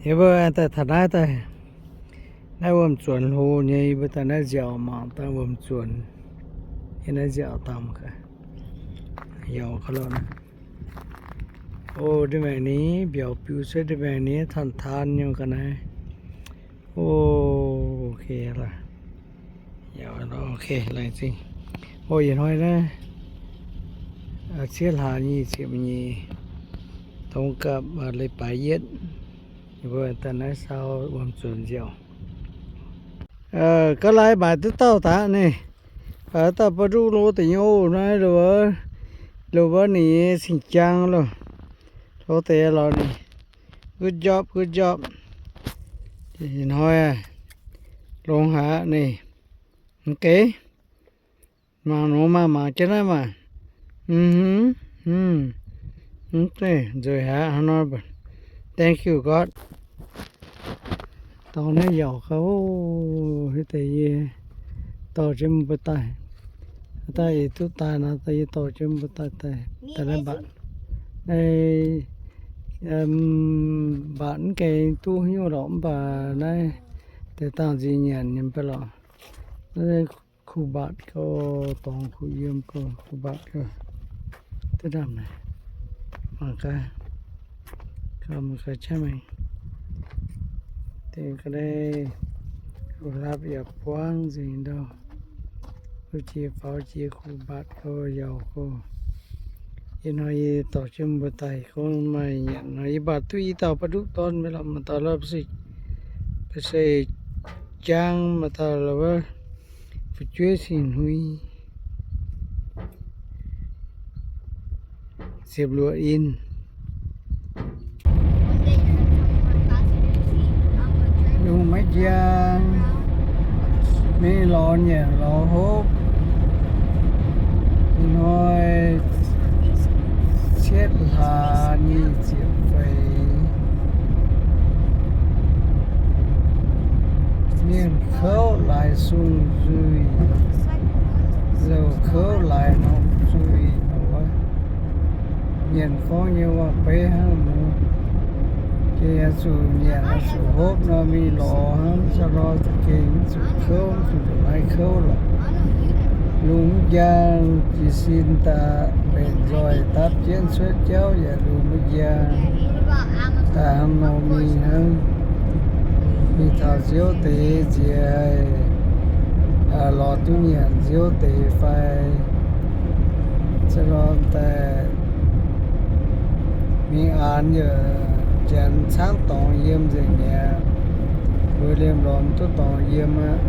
Yie mbuo daaih taux naaiv daaih, naaiv wuom-zuonx hlo nyei, yie mbuo daaih naaiv nziaauc mangc daaih wuom-zuonx, yie naaiv nziaauc dangh, yaac ka lorqc. O, ndiev maengc ni, mbiauz biux cuotv ndiev maengc ni, taan taan nyei ga'naaiv. O, ok lorqc. Ok, laengz zingh. O, ih hnoi naaiv, cietv hlaax nyic ziepc nyeic, dongh gapv leiz-baaix yietv, yie mbuo daaih naaiv saau wuom-zuonx nziaauc. Ga'laaix maaic duqv dauh daaih ni. Baac dauh ba'nduqv lo deix nyei oc. Naaiv loz wuov ninh nyei cing-jang loh. Tov deix lorz ninh. Good job, good job. Ih hnoi longx haic ni. Mv geix. Mangc nor maah, mangc jienv naaiv maah. Mv, mv, mv zeiz nzueic haic hnangv nor. Thank you, God. Dorh naaiv yaac gauh, haaix deix yie dorh jienv mbuo daaih. Daaih ih duqv daaih nor, daaih yie dorh jienv mbuo daaih daaih, daaih naaiv mbatc. Naaiv mbatc mv gaengh duqv hnyouv lorqc, mv baac naaiv deix dangh nziex nyanc nyei mv baac lorqc. Naaiv kuh mbatc gauh, dorngx kuh yiem gauh, kuh mbatc gauh. Duqv ndamv naaic. Mangc gaax, gauh mangc gaax qaqv maengx. Dengh ga'naaiv kuh hlapv yaac buangv nzengc ndau. Wuov jiex faaux jiex kuh mbatc gauh, yaac gauh. Ih hnoi yie dorh jienv mbuo daaih gorngv maaih nyanc nor, yie mbatc duqv i dauh ba'nduqv dorn mingh lorqc, maaih dauh lorqc, ba'seix jaang, maaih dauh lorqc wuov, fu'jueiv cing-hnui, ziepc luoqc in. Lungh maiv njang, mingh lorz nyanc lorz hopv. Ih hnoi cietv hlaax nyic ziepc feix. Mienh kouv laaix sung nzuih, zouc kouv laaix norm nzuih. Mienh gorngv nyei waac-beiv hnangv nor. Gengh oix zuqc nyanc oix zuqc hopv nor mingh lorz hnangv, mv baac lorz za'gengh mv zuqc kouv, mv zuqc maiv kouv lorqc. Lungh mv njang jiez sin daaih mbenc nzoih dapv jienv cuotv jauv yaac lungh mv njang. Daaih hnangv nor mingh hnangv. Mingh taux nziouv deix nziex haih lorz duqv nyanc nziouv deix fai. Ziouc lorz daaih mingh aanx yaac janx caangv dorngx yiem nzengc mi'aqv. Mbuo liemh lorz duqv dorngx yiem aqv.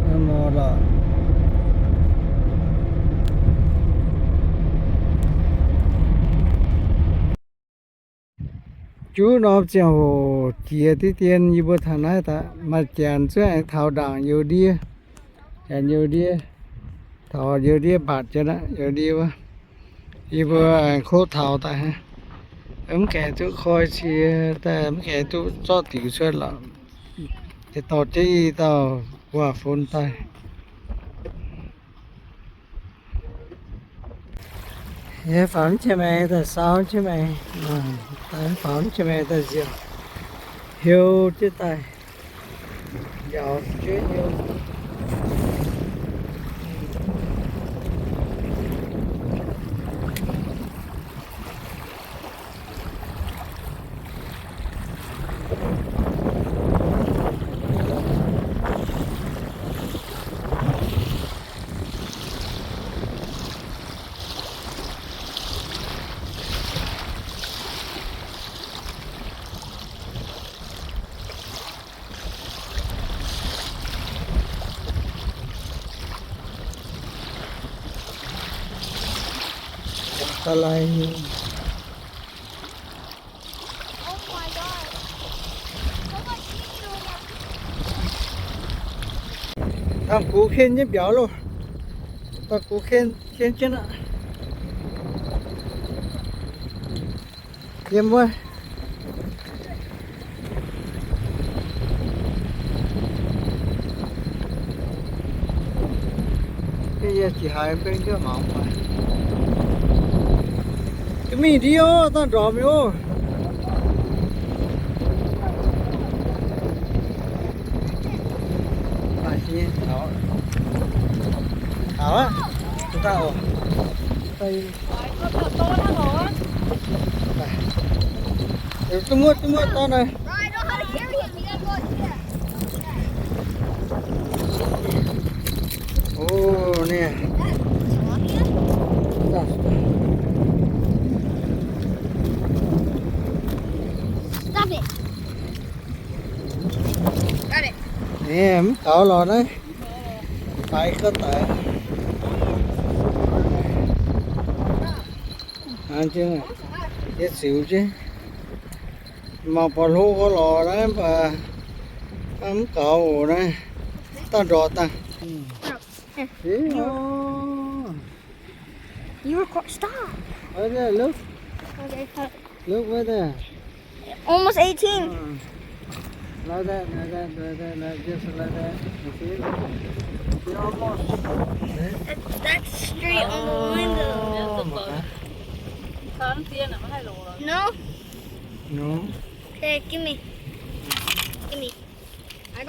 Hnangv nor lorqc. Juv norm ziangh hoc jiex diqv dien yie mbuo taux naaiv daaih, maaih janx zuov aengx taux ndaangc youz ndiev, janx youz ndiev, taux youz ndiev mbatc jienv aqv, youz ndiev wuov. Yie mbuo aengx kov taux daaih, mv gaengh duqv koi cie daaih, mv gaengh duqv zorqv diux cuotv lorqc. Yietc dorh jienv i dauh waac-fun daaih. Faaux jienv maengx daaih saau jienv maengx, faaux jienv maengx daaih nziaauc, heuc jienv daaih, nziaauc jueiv heuc. Dangh gux ken jienv mbiauz loh. Dangh gux ken, ken jienv aqv. Yiem wuov. Yie jiex haaix mbenc jienv mangc oc. Mingh ndiev oc, dangh ndorpc mingh oc. Duqv muotv, duqv muotv dorn naaiv. Oh, ninh. Stop it. Got it. Ninh mv gaux lorz naaiv. Faix gauh daic. Yie ziux jienv. Mangc buatc hlo gauh lorz naaiv mv baac mv gaux oc naaiv. Daaih ndorqc daaih. You record, stop. Right there, look. Okay, cut. Look right there. Almost eighteen. Uh, like that, like that, like that, like, just like that. You see? You almost. That, that's straight on the window. Oh, my God. No? No. Okay, give me. Give me. Mangc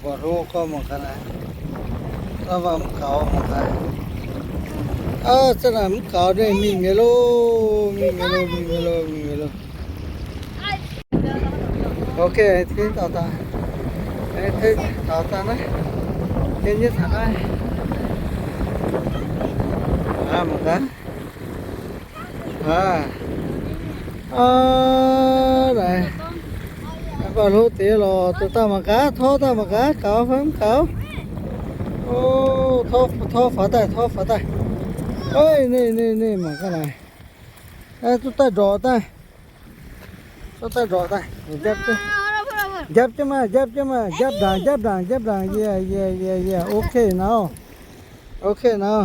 buatc hlo gorngv mangc gaax naaiv. Mv gaux mangc gaax. Aav, zanc naaic mv gaux ninh mingh mi'aqv loh, mingh mi'aqv loh, mingh mi'aqv loh, mingh mi'aqv loh. Ok, tengx taux daaih. Tengx taux daaih naaiv. Tengx nyei taux naaiv. Aav, mangc gaax. Aav, aav, naaic. Mv baac hlo deix lorqc, duqv daaih mangc gaax, torv daaih mangc gaax, gaux fai mv gaux. O, torv, torv faaux daaih, torv faaux daaih. Ov, ninh, ninh, ninh mangc gaax naaic. Aav, duqv daaih ndorqc daaih. Duqv daaih ndorqc daaih. Njapv jienv, njapv jienv maah, njapv jienv maah, njapv ndaangc, njapv ndaangc, njapv ndaangc. Yeah, yeah, yeah, yeah. Okay now. Okay now.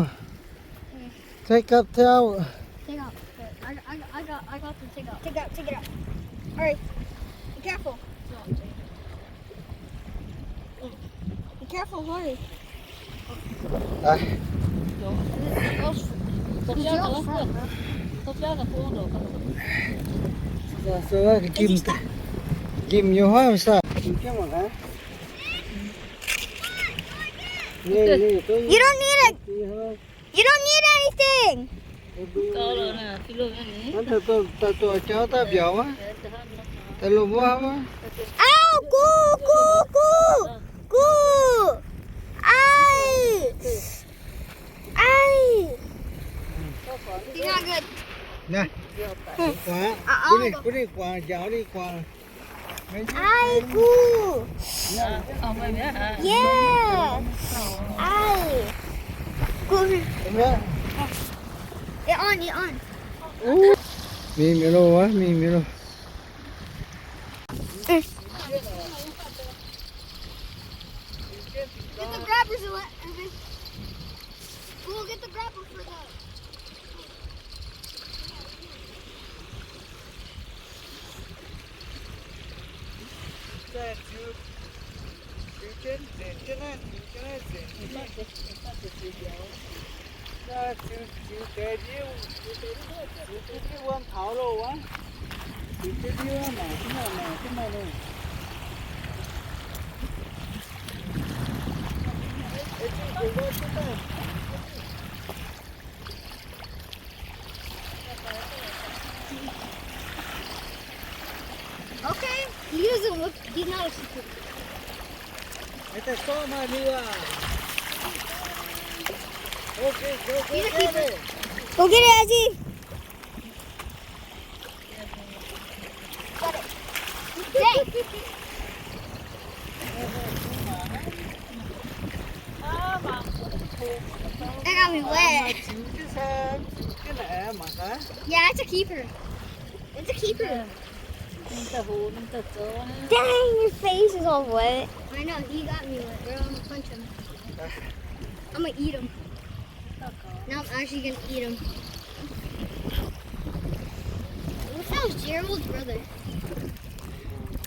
Take up, take out. Take out. Okay, I, I, I got, I got to take out. Take out, take it out. All right. Be careful. Be careful, hurry. Aav. Njimv, njimv nyei huaav saah. You don't need it. You don't need anything. Daaih duqv jauv daaih mbiauz wuov. Daaih lomh wuov wuov. Ow, gu, gu, gu, gu. Aiv. Aiv. He's not good. Naaiv. Guangc. Gu ninh, gu ninh guangc, njaaux ninh guangc. Aiv, gu. Yeah. Aiv. Gu. It on, it on. Mingh mi'aqv loh, mingh mi'aqv loh. Get the grabbers, Irvin. We'll get the grabber for the Okay, he doesn't look, he's not a secret. Go get it, Ezzy. Got it. Dang. That got me wet. Yeah, it's a keeper. It's a keeper. Dang, your face is all wet. I know, he got me wet, bro. I'm gonna punch him. I'm gonna eat him. Now I'm actually gonna eat him. What if that was Gerald's brother?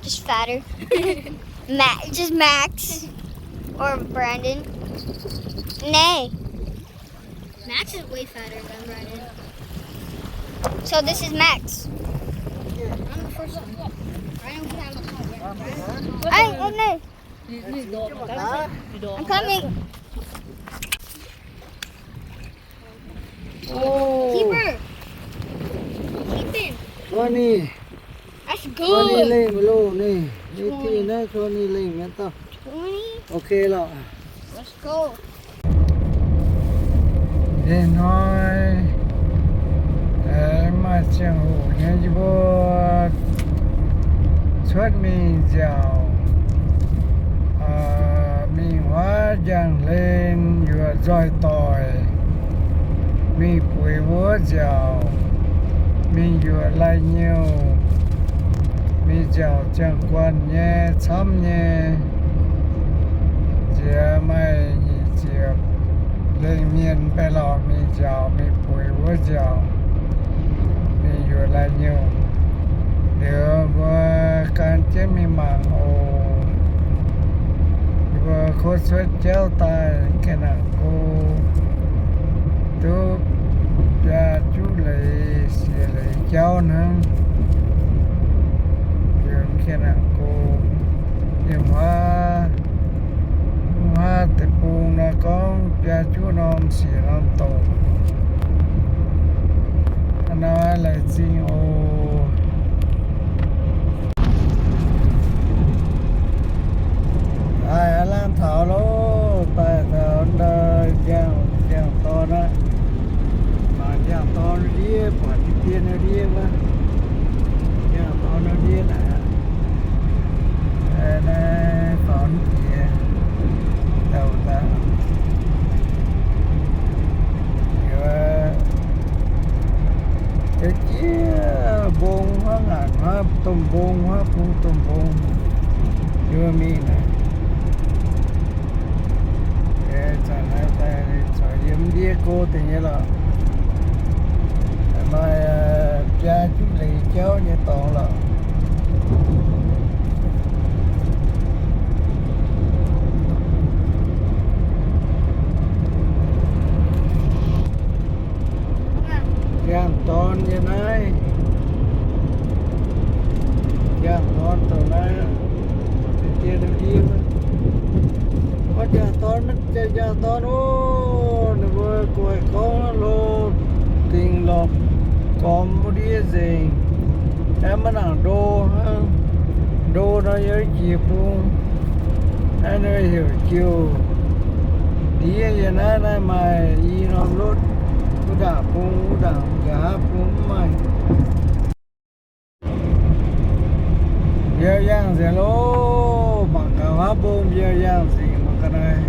Just fatter. Ma-, just Max. Or Brandon. Nay. Max is way fatter than Brandon. So this is Max. I'm the first one. Brandon, we have a car, yeah. Hey, oh no. I'm coming. Twenty. That's good. Twenty lengh loh ninh. Ninh twenty naaiv twenty lengh mi'aqv dauh. Twenty? Okay lorqc. Let's go. Ih hnoi aengx maaih ziangh hoc nyei yie mbuo cuotv mingh nziaauc, mingh huaav njang-hlen yuoqc nzoih doic, mingh bueix wuov nziaauc, mingh yuoqc lai-nyeuv, mingh nziaauc ziangh guanh nyei camv nyei. Nziex maaih nyic ziepc lengh mienh baeqc lauh mingh nziaauc, mingh bueix wuov nziaauc, mingh yuoqc lai-nyeuv. Liuz mbuo gan jienv mingh mangc oc. Yie mbuo kov cuotv jauv daaih mv gaengh nangc go, duqv biaa juqv leiz siex leiz jauv hnangv. Liuz mv gaengh nangc go, yiem huaav, huaav deic-bung nor gorngv biaa juqv norm siex norm doqc. Hnangv naaiv laengz zingh oc. Daaih aav laangh taux loh, daaih taux ndau njang, njang-dorn aqv. Mangc njang-dorn ndiev, buatc deix dien ndiev wuov. Njang-dorn ndiev naaic aqv. Naaiv faaux jiex douc daaih. Liuz, jiex mbong huaav ngaanc huaav domh mbong, huaav bung domh mbong, yie mingh naaic. Zanc naaiv daaih corc yiem ndiev go deix nyei lorqc. Maaih biaa juqv leiz jauv nyei dorngx lorqc. Njang-dorn nyei naaiv. Njang-dorn douc naaiv. Deix dien ndiev. Gorngv njang-dorn maiv zeiz njang-dorn oc. Ninh mbuo guaix gorngv lo dingc lorqc, gormx wuov ndiev nzengc. Aeqv, maiv nangc ndo hnangv. Ndo nor yiem jiex bung. Naaiv ninh heuc jiouh ndiev. Yiem naaiv, naaiv maaih i norm lotv, wuov ndaangc bung, wuov ndaangc nqa'haav bung mv maaih. Mbiauz yangh nzengc loh, mangc gaax huaav mbong mbiauz yangh nzengc mangc gaax naaiv.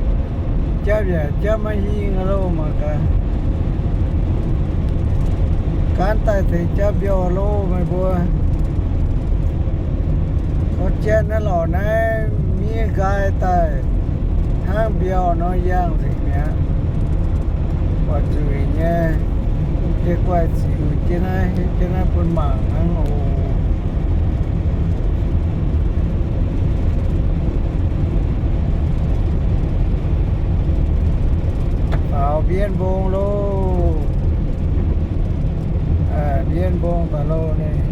Japv yaac japv maiv hingh loh mangc gaax. Gaanv daaih tengx japv mbiauz loh meih mbuo. Gorngv janx naaiv lorqc naaiv miev nqaai daaih hnangv mbiauz nor yangh nzengc mi'aqv. Buatc nzueic nyei, jiex guaih ziux jienv naaiv, hietv jienv naaiv bun mangc hnangv oc. Faaux mbienv mbong loh. Mbienv mbong daaih loh ninh.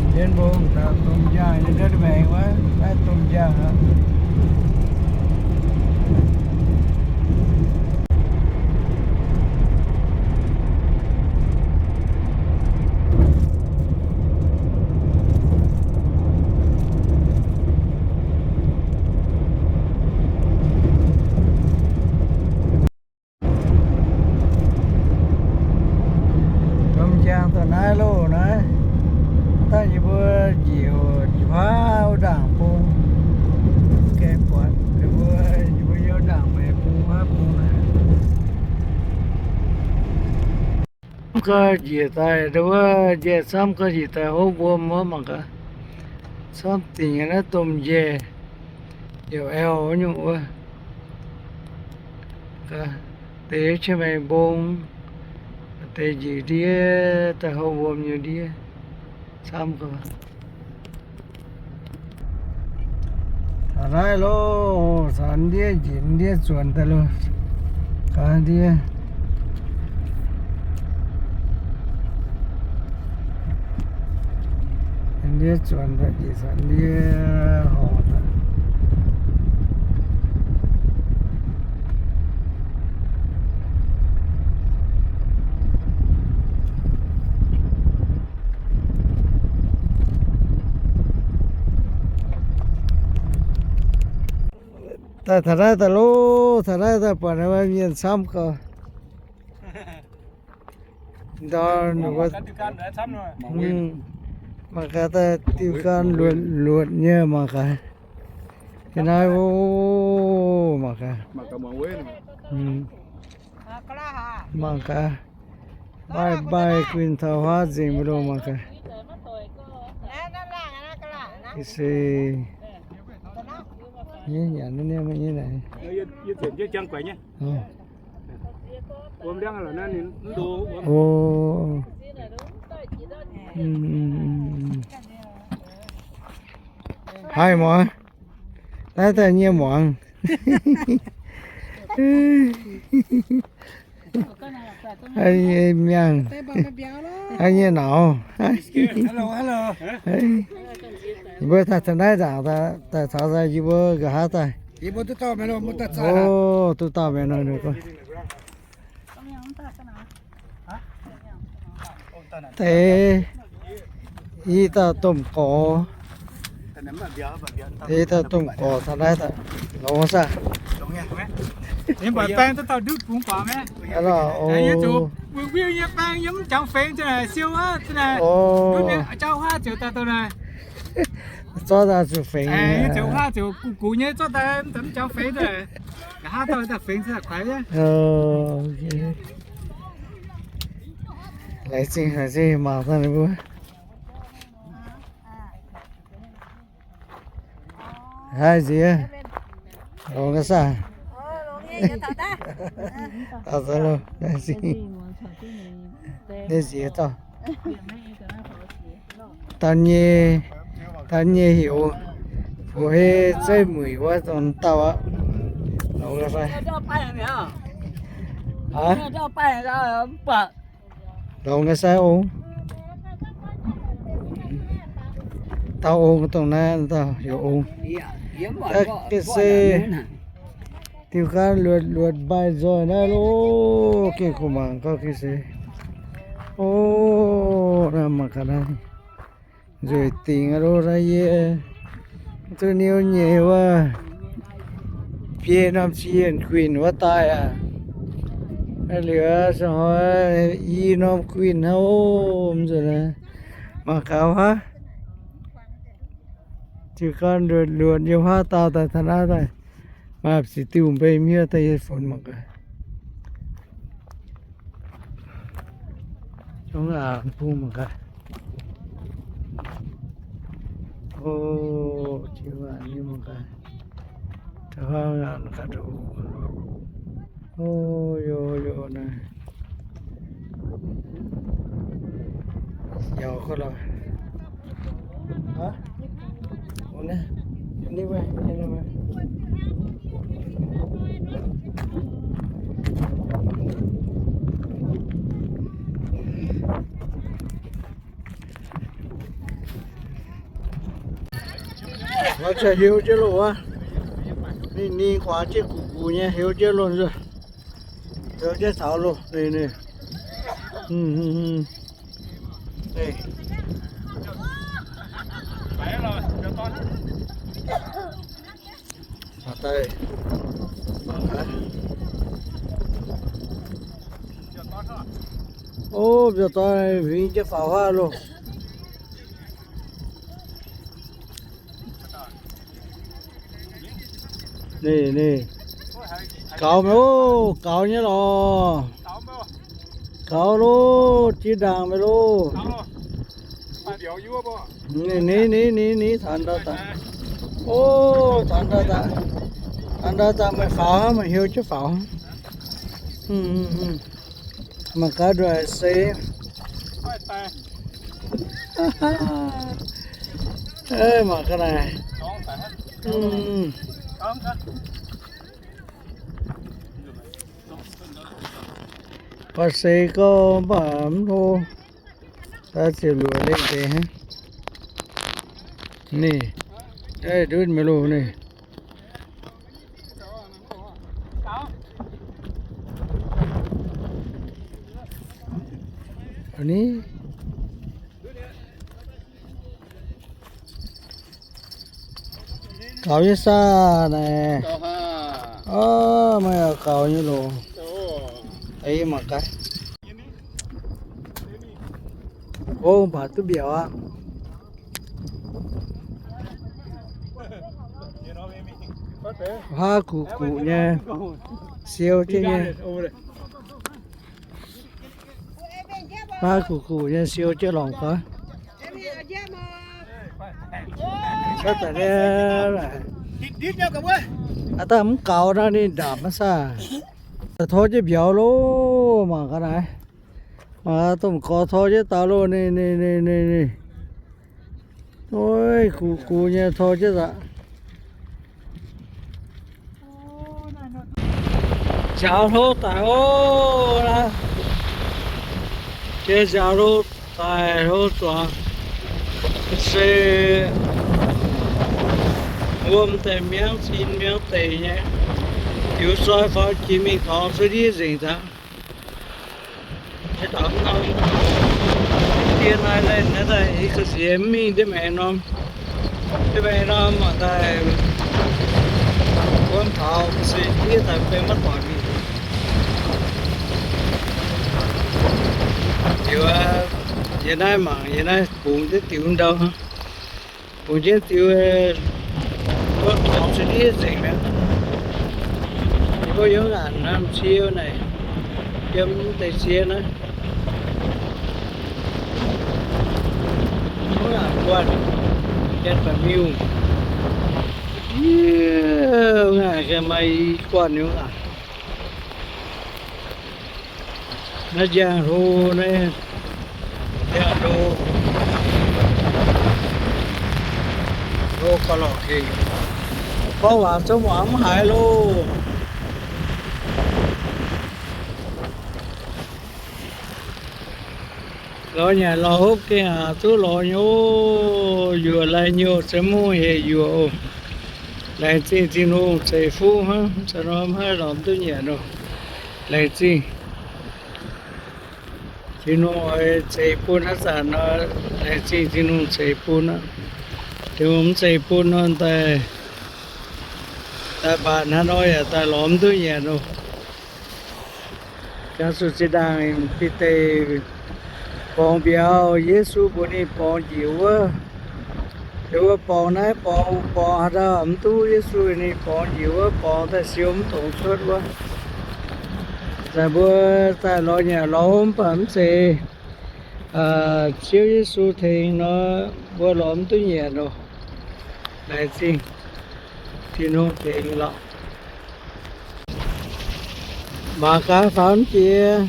Mbienv mbong daaih domh njang nyei ndiev maengx wuov, naaiv domh njang aqv. Domh njang daaih naaiv loh naaiv. Daaih yie mbuo njiec huaav wuov ndaangc bung. Gaengh buatc ninh mbuo, yie mbuo yiem ndaangc maengx bung huaav bung naaiv. Camv gau njiec daaih, wuov njaih camv gau njiec daaih hopv wuom wuov mangc gaax. Camv dingc naaiv domh njaih, yaac aeqv, nyungc wuov. Deix cie-maengx mbong, deix njiec ndiev daaih hopv wuom nyei ndiev, camv gau. Taux naaiv loh, caux ndiev njiec ndiev zuonx daaih loh. Gaax ndiev. Ndiev zuonx daaih njiec caux ndiev horpc daaih. Daaih taux naaiv daaih loh, taux naaiv daaih buatc naaiv mienh camv gauh. Ndau, mangc gaax, daaih diuh gan luotc luotc nyei, mangc gaax. Yie naaiv, o, mangc gaax. Mangc gaax. Mbaih mbaih guinh taux huaav nzengc mv loh, mangc gaax. Ga'se, nyanc nyei, nyei naaic. Haih muangx. Naaiv daaih nyei muangx. Haih nyei miangh. Haih nyei nauz. Mbuo taux naaiv nzaangc daaih, taux daaih yie mbuo nqa'haav daaih. O, duqv dauh mi'aqv nor. Deix i dauh domh gorx, i dauh domh gorx taux naaiv daaih longx saah? Zorqv daaih zuqc fengx. Laengz zingh, laengz zingh mangc daaih ninh mbuo. Haih nziex, longx ga'saah. Laengz zingh. Ninh nziex dauh. Daan nyei, daan nyei heuc, fu'jueiv zeiv mueic wuov dongh dauh aqv. Longx ga'saah. Longx ga'saah ong. Dauh ong dongh naaiv dauh heuc ong. Ga'se diuh gan luotc luotc mbaih nzoih naaiv loh, gengh kuh mangc gauh ga'se. O, naaiv mangc gaax naaiv. Nzueic dingc aqv loh naaiv yie. Duqv niuv nyei wuov. Biei norm zienh guinh wuov daaih aqv. Liuz se hnoi i norm guinh hnangv ov, mv nzunc mangc gaax wuov. Diuh gan luotc luotc nyei huaav daauh daaih taux naaiv daaih. Maaih ziqc diuh mbei miev daaih yie funx mangc gaax. Zungv aqc bung mangc gaax. O, jienv aqc nyei mangc gaax. Taux hnangv aqc gaax. O, yo, yo, naaiv. Yaac gorngv lorqc. Haaix? Maiv zeiz heuc jienv loh wuov. Ninh, ninh guaax jienv gux gux nyei heuc jienv loh nzuih. Heuc jienv taux loh ninh, ninh. O, mbiauz dorn huingx jienv faaux huaav loh. Ninh, ninh. Gaux meih oc, gaux nyei lorqc. Gaux loh, jiex ndaangc meih loh. Ninh, ninh, ninh, ninh, taux ndau daaih. O, taux ndau daaih. Taux ndau daaih meih faaux hnangv, meih heuc jienv faaux. Mangc gaax nduqc seix. Mangc gaax naaic. Baac seix gauh mv baac mv hlo. Daaih ziouc luoqc lengh deix hnangv. Ninh, ndutv meih loh ninh. Ni, gaux nyei saah naaic. Orv, meih yaac gaux nyei loz. Eix mangc gaax. Ov, mv baac duqv mbiaauc aqv. Haav guqc guqc nyei, siou jienv nyei. Haav guqc guqc nyei, siou jienv longc gaax. Aa, daaih mv gaux nor ninh ndaapc maiv saah. Daaih tor jienv mbiauz loh, mangc gaax naaiv. Mangc gaax domh gorx tor jienv daaih loh, ninh, ninh, ninh, ninh, ninh. Ov, guqc guqc nyei tor jienv aqv. Nziaaux hlo daic oc. Jiex nziaaux hlo daic hlo zuangx. Se wuom deix miangv, sin miangv deix nyei. Liuz soi faaux jiex mingh dorngx cuotv ndiev nzengc daaih. Diex naaiv, naaiv daaih ga'sie mv mingh ndiev maengx norm. Ndiev maengx norm mangc daaih wuom taux ga'sie ndiev daaih benx maiv doic mingh. Liuz yie naaiv mangc, yie naaiv bungx jienv diux ndau. Bungx jienv diux, wuom taux cuotv ndiev nzengc mi'aqv. Yie mbuo yiem ngaanc hnamv cie naaic, yiem deix cie naaiv. Mv ngaanc guanh, janx baac miuc. Yie ngaanc gengh maaih i guanh nyei ngaanc. Naaiv njang hlo naaiv, njang hlo, hlo gauh lorqc hec. Gorngv waac zungv muangx mv haiz loh. Lorz nyanc lorz hopv gengh aqc duqv lorz nyei oc. Yuoqc lai nyouh se mv hungh hec yuoqc oc. Laengz zingh Tin-Hungh ceix fuqv hnangv, mv zeiz nor mv haih lorz mv duqv nyanc oc. Laengz zingh Tin-Hungh oix ceix bun haaix zanc nor, laengz zingh Tin-Hungh ceix bun aqv. Tin-Hungh mv ceix bun nor, daaih, daaih mbatc hnangv nor yaac daaih lorz mv duqv nyanc oc. Jangx zuqc zinh ndaangc Bide borngz mbiauz, Yesu mbuox ninh borngz njiec wuov. Ninh mbuo borngz naaiv borngz, borngz haaix dauh mv duqv Yesu, ninh borngz njiec wuov, borngz daaih siou mv dungx cuotv wuov. Zanc mbuo daaih lorz nyanc lorz hopv baac mv zeiz Ziouv Yesu tengx nor, mbuo lorz mv duqv nyanc oc. Laengz zingh Tin-Hungh tengx lorqc. Mangc gaax faaux jiex,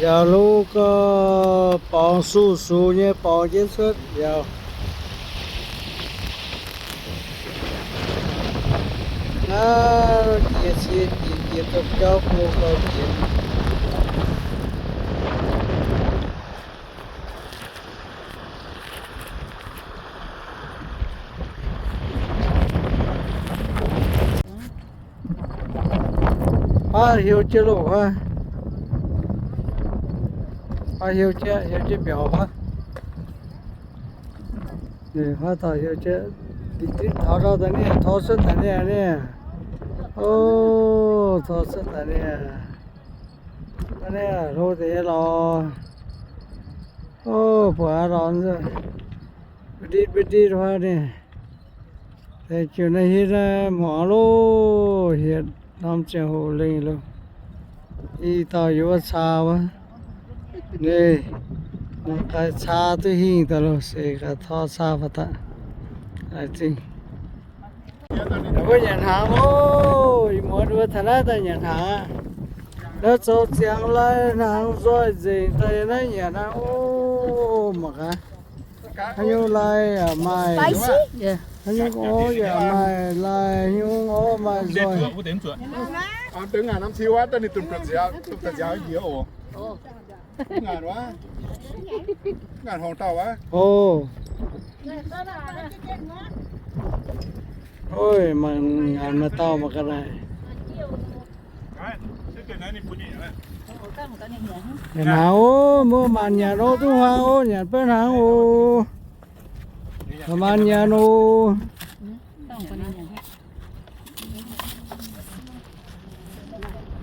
yaac lo gau, borngz suh sux nyei borngz jienv cuotv yaac. Naaiv jiex sie jiex jiex domh jauv go gau jiex. Aav, heuc jienv loh wuov. Aav, heuc jienv, heuc jienv mbiauz wuov. Ninh aav dauh heuc jienv, taux ndau daaih ninh tor cuotv daaih ninh, ninh. O, tor cuotv daaih ninh. Ninh hlo deix lorz. O, buatc aav lorz, ba'nditv ba'nditv wuov ninh. Deix jiuc naaiv hitv naaiv hmuangx loh, hietc norm ziangh hoc lengh loh. I dauh yiem wuov caa wuov. Ninh mangc gaax caa duqv hingh daaih loh, se gaax tor caa baac daaih. Laengz zingh. Mbuo nyanc hnaangx oc. Ih muonz mbuo taux naaiv daaih nyanc hnaangx aqv. Naaiv zoux ziangx lai hnaangx nzoih nzengc daaih naaiv nyanc hnaangx oc. Mangc gaax. Haaix nyungc lai yaac maaih. Haaix nyungc orv yaac maaih, lai haaix nyungc orv maaih nzoih. O. Oi, mangc ngaanc maaih dauh mangc gaax naaic. Nyanc hnaangx oc, mbuo maanc nyanc oc, duqv hnaangx oc, nyanc beiv hnaangx oc. Maanc nyanc oc.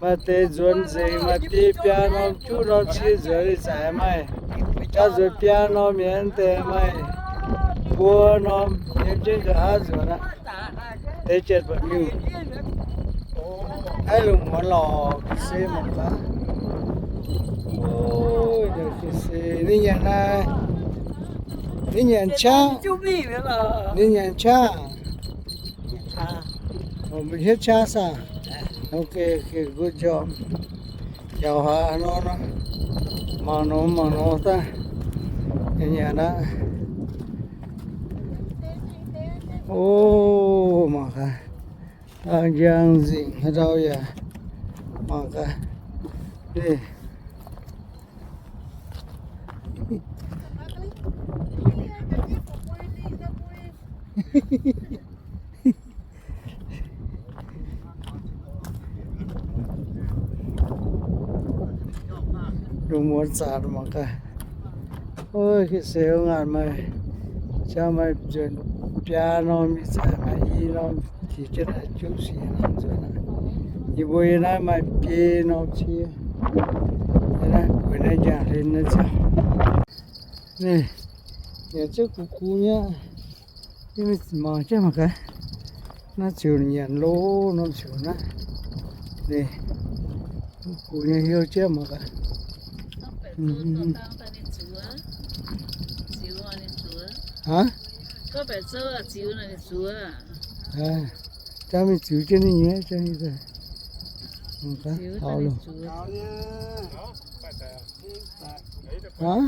Maaih deix nzuonx nzengc, maaih deix biaa norm juqv norm cie nzuonx ih zanc maaih. Jauv nzuonx biaa norm mienh deix maaih. Mbuo norm yiem jienv nqa'haav nzuonx aqv. Deix janx-buatc miuc. Aeqv, lungh muonz lorqc, se mangc gaax. Ninh nyanc naaiv, ninh nyanc qaqv, ninh nyanc qaqv. Mbuo hietv qaqv saah? Ok, ok, good job. Jauv haaix nor, mangc nor mangc nor daaih, nyanc aqv. O, mangc gaax, njang nzengc haaix ndau yaac mangc gaax. Lungh muonz zanc mangc gaax. Ov, ga'sie ngaanc maaih, jaa maaih nzuonx biaa norm, ih zanc maaih i norm, jiex jienv naaiv juqv siec norm nzuonx aqv. Yie mbuo yiem naaiv maaih biei norm cie. Yiem naaiv bueix naaiv njang hlen naaiv ziangh. Naaiv nyanc jienv gux gux nyei. Yie mingh mangc jienv mangc gaax. Naaiv ziouc nyanc lorqc, norm ziouc naaiv. Naaiv, gux gux nyei hiuv jienv mangc gaax. Aav, jangx mingh ziux jienv ninh nyei, jangx mingh, mangc gaax, taux loh. Aav,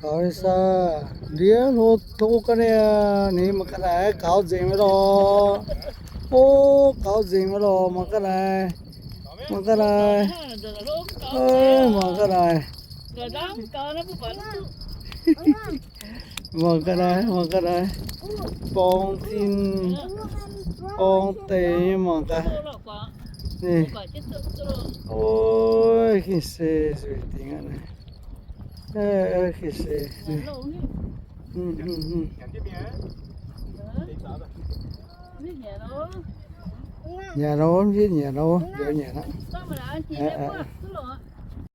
gaux saah, ndiev hlo tov ga'naaiv, ninh mangc ga'naaiv gaux nzengc maiv lorqc. O, gaux nzengc maiv lorqc, mangc ga'naaiv, mangc ga'naaiv, mangc ga'naaiv. Mangc ga'naaiv, mangc ga'naaiv. Borng tin, borng deix nyei mangc gaax. Ov, gengh se nzueic dingc aqv. Gengh se. Nyanc nor, mv hiuv nyanc nor, nyanc aqv.